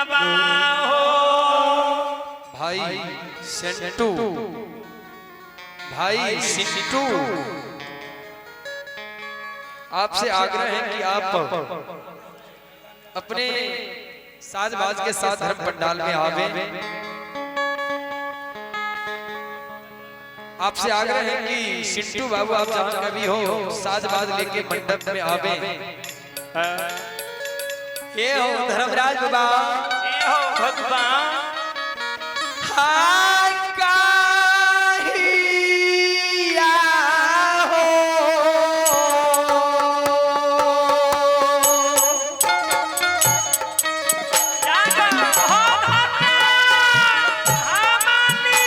बाबा हो। भाई सेंटू, भाई सिंटू, आपसे आग्रह है कि आप अपने साजबाज के साथ धर्म पंडाल में आवे। आपसे आग्रह है कि सिंटू बाबू आप जहां कभी हो साजबाज लेके मंडप में आवे। ये हो धर्मराज बाबा, ए हो भगवान। हाय काहिया हो। जागा हो धरना हमारी।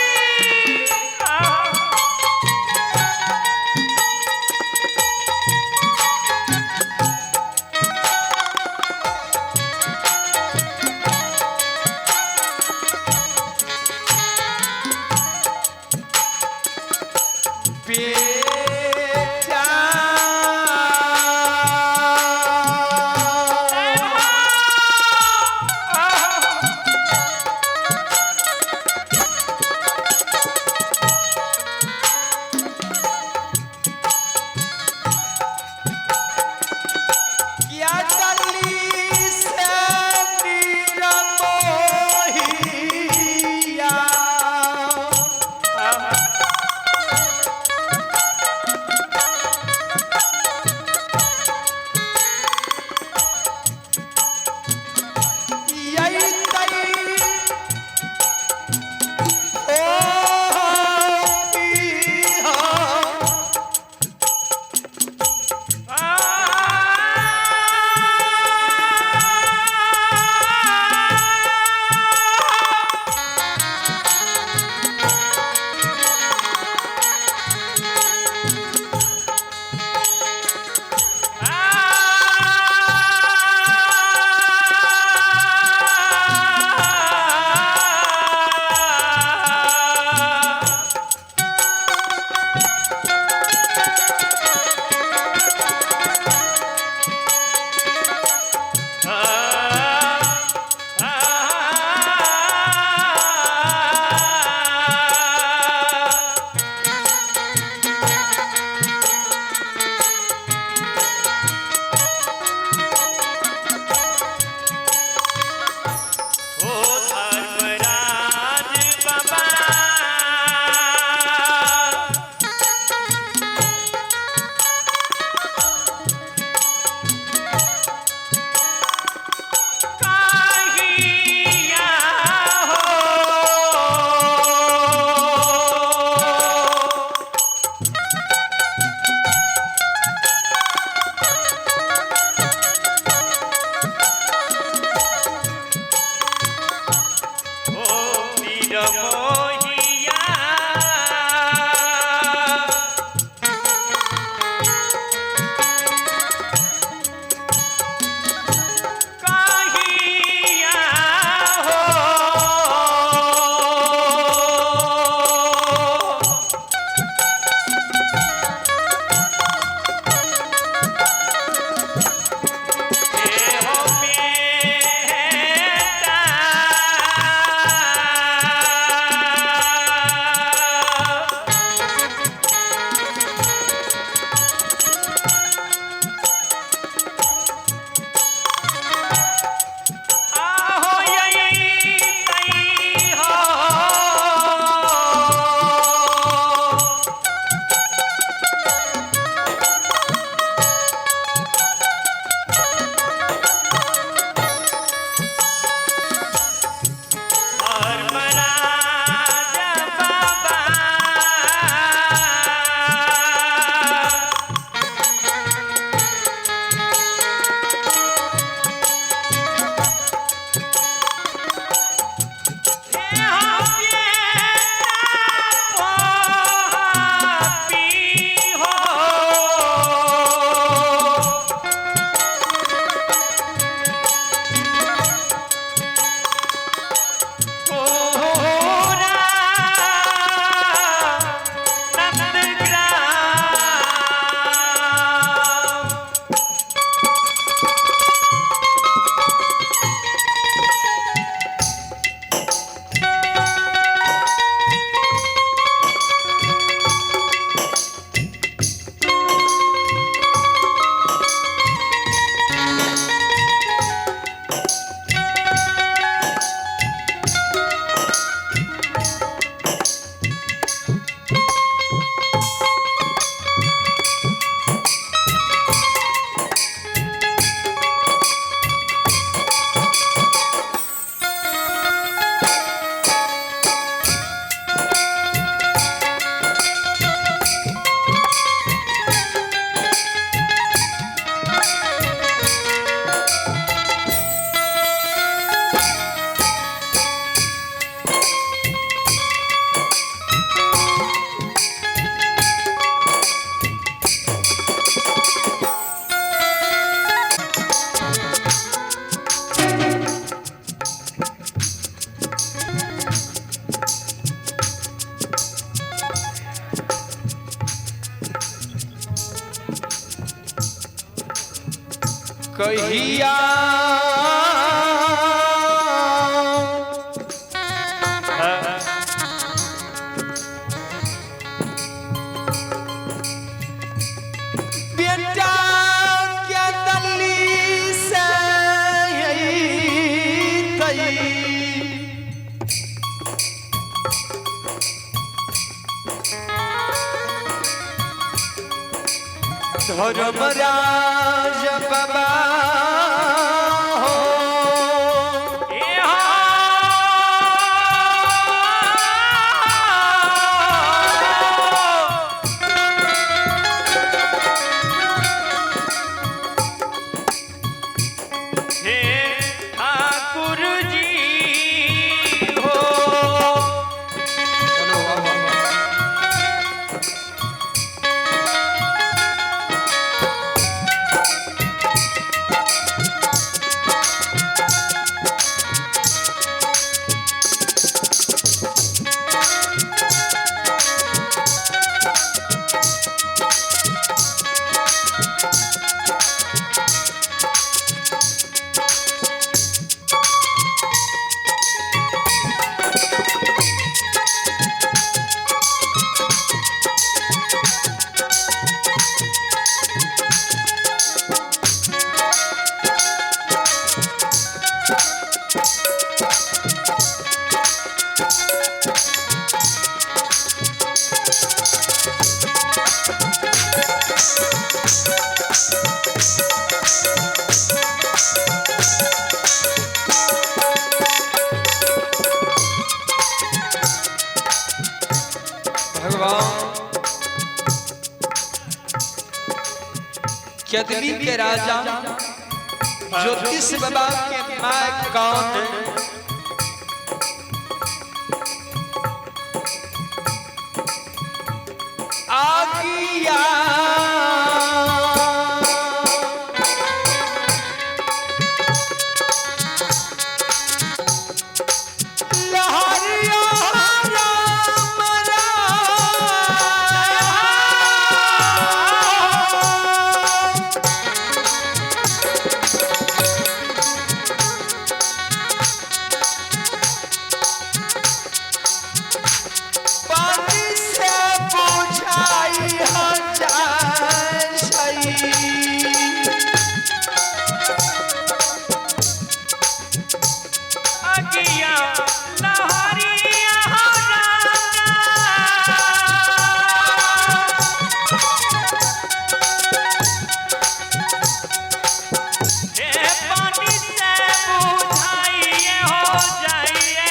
कहिया बेटा के दली से अइतई। धर्मराज बाबा हो। ए हो। हे ठाकुर जी हो। चलो आओ, आओ, आओ। भगवान यदवी के राजा ज्योतिष बाबा के माँ कौन? आगिया लहरिया राम राम। पानी से बुझाई हो जाए सही। अगिया लहरिया हो राम। हे पानी से बुझाइए हो जाइए।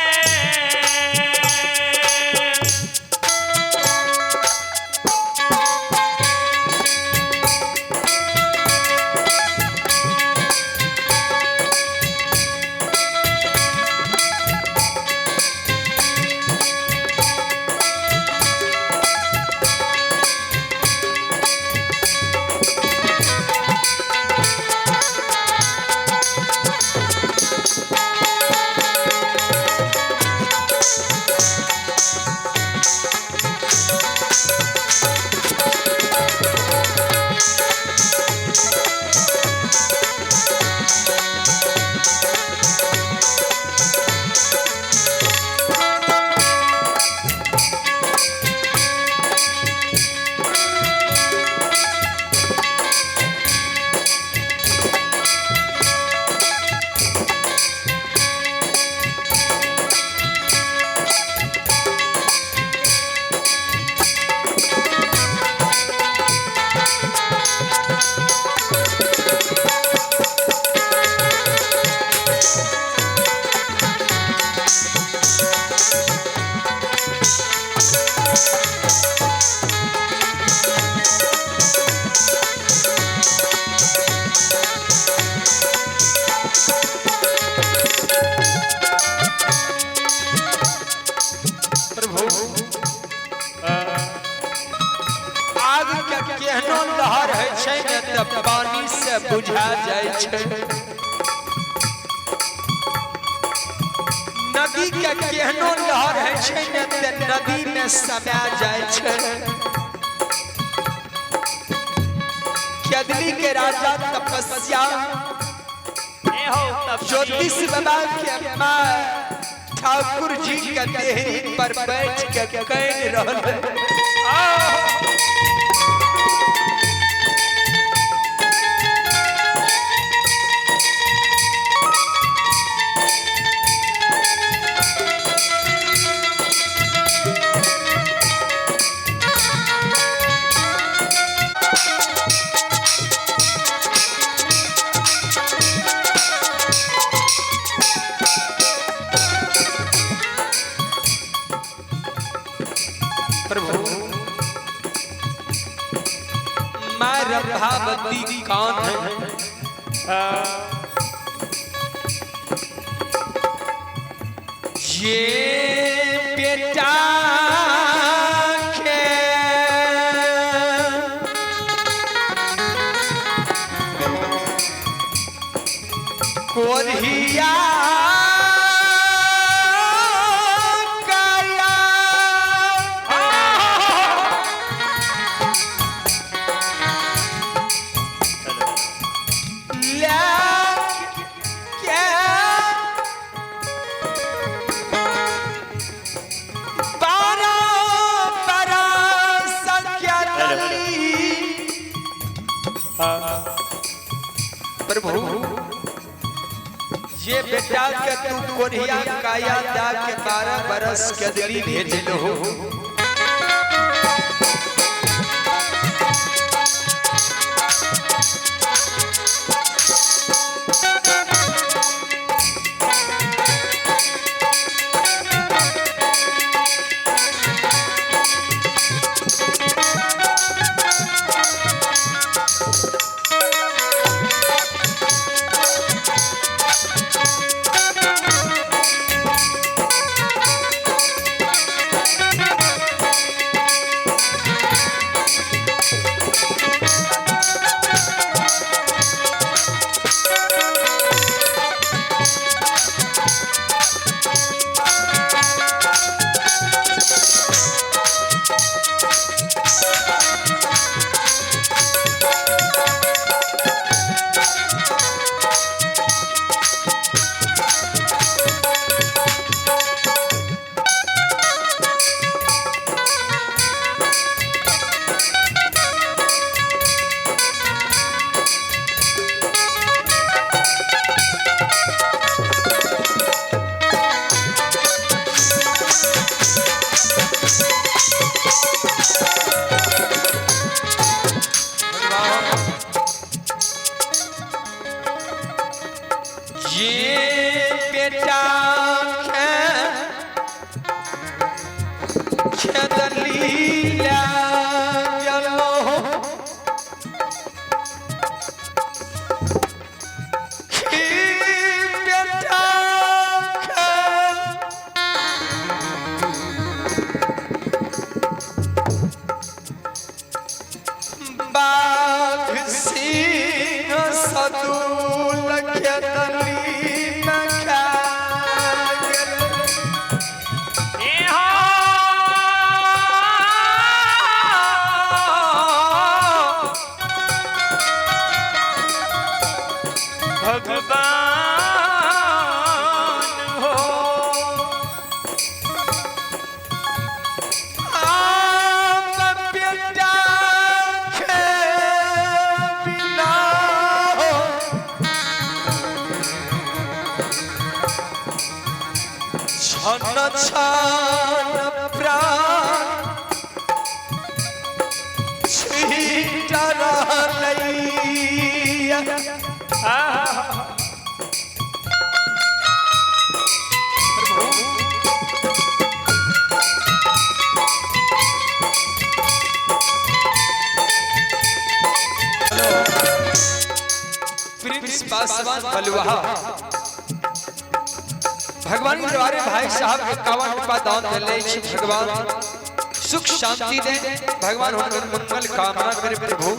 प्रभु आग के केहनो लहर होइ छै ने तऽ पानी से बुझा जाइ छै। नदी के केहनो लहर होइ छै ने तऽ नदी में समा जाइ छै। केदली के राजा तपस्या हो तब ज्योतिष बाबा के माँ ठाकुर जी के देहरी पर बैठ के कह रहल है। प्रभु माँ रंभावती कौन है? ये बेटा के कोरिया काया लैक के बारह बरस के तली। प्रभु ये बेटा के तू कोरिया काया दा के 12 बरस के दिली भेजल हो। ये बेटा के खेदली गेलो की बेटा के बाघ सिंह सदूल खेदली में खा गेल। ए हो भगवान हो आम बेटा के बिना हो छन छन प्राण छीट रहलैया। प्रिंस पासवान बलुआ भगवान के द्वारे भाई साहब 51 रुपया दान दिले छी। भगवान सुख शांति दे, भगवान हुनकर मंगल कामना करे प्रभु।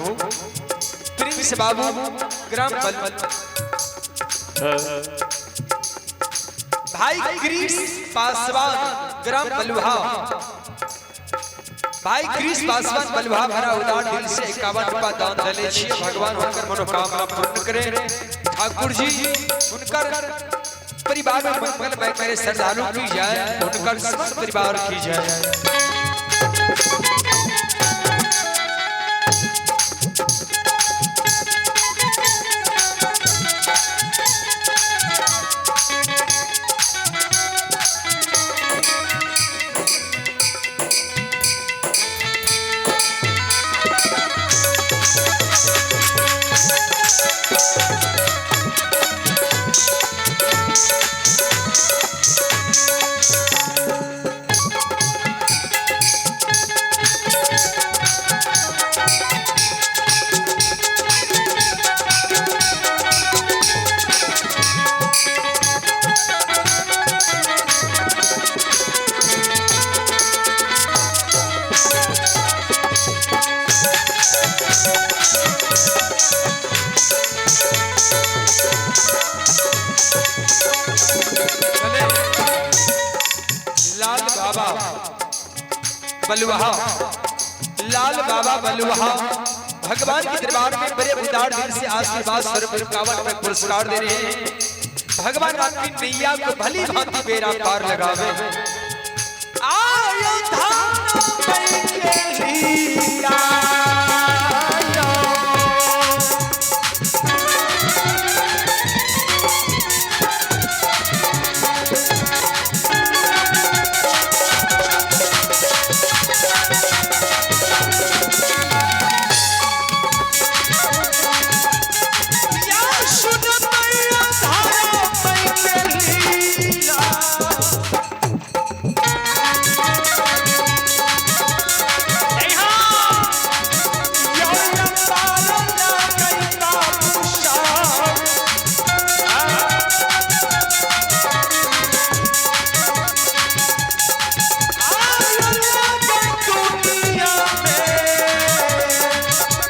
प्रिंस बाबू ग्राम बल भाई क्रिस पासवान ग्राम बलुहा भाई क्रिस पासवान बलुहा भरा उदार दिल से 51 रुपया दान दिले छी। भगवान हुनकर मनोकामना पूर्ण करे। ठाकुर जी उनकर परिवार में मंगलमय करे, श्रद्धालु की जाए, उनकर समस्त परिवार की जाए। चले लाल बाबा बलुहा, लाल बाबा बलुहा भगवान के दरबार में बड़े उदार दिल से आशीर्वाद स्वरूप 51 में पुरस्कार दे रहे हैं। भगवान आपकी नैया को भली भांति बेरा पार लगावे। आयो धाम के लिया जय हो।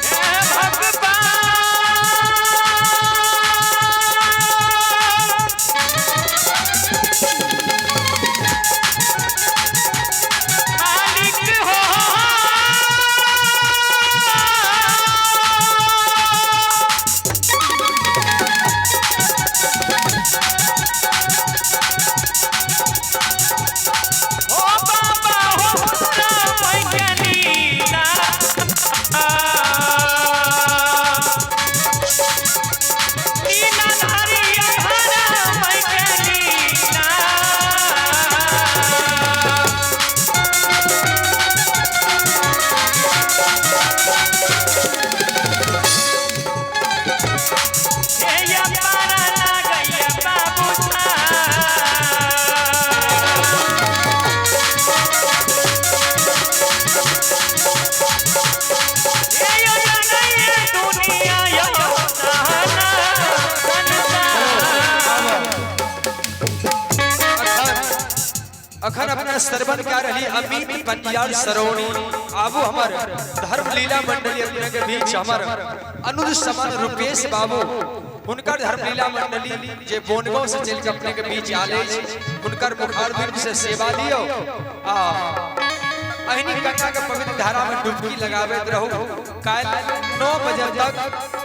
हे भगवान, मालिक हो। ओ बाबा हो राम के लीला, लीला धारी राम के लीला। हे या पारा लागैया बाबू हे यो जनैया दुनिया यो सहाना संसार। अखन अपना सरवन क्या रही अमित पंडियार सरोनी आबू हमर धर्म लीला मंडली अपने के बीच हमर अनुज समान रुपेश बाबू उनकर धर्म लीला मंडली जे बोनगांव से चल के अपने के बीच आले उनकर मुखारबिंद से सेवा लियो आ अहिनी गंगा के पवित्र धारा में डुबकी लगावेत रहू। काल 9 बजे तक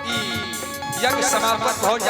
ई यज्ञ समापन हो जा।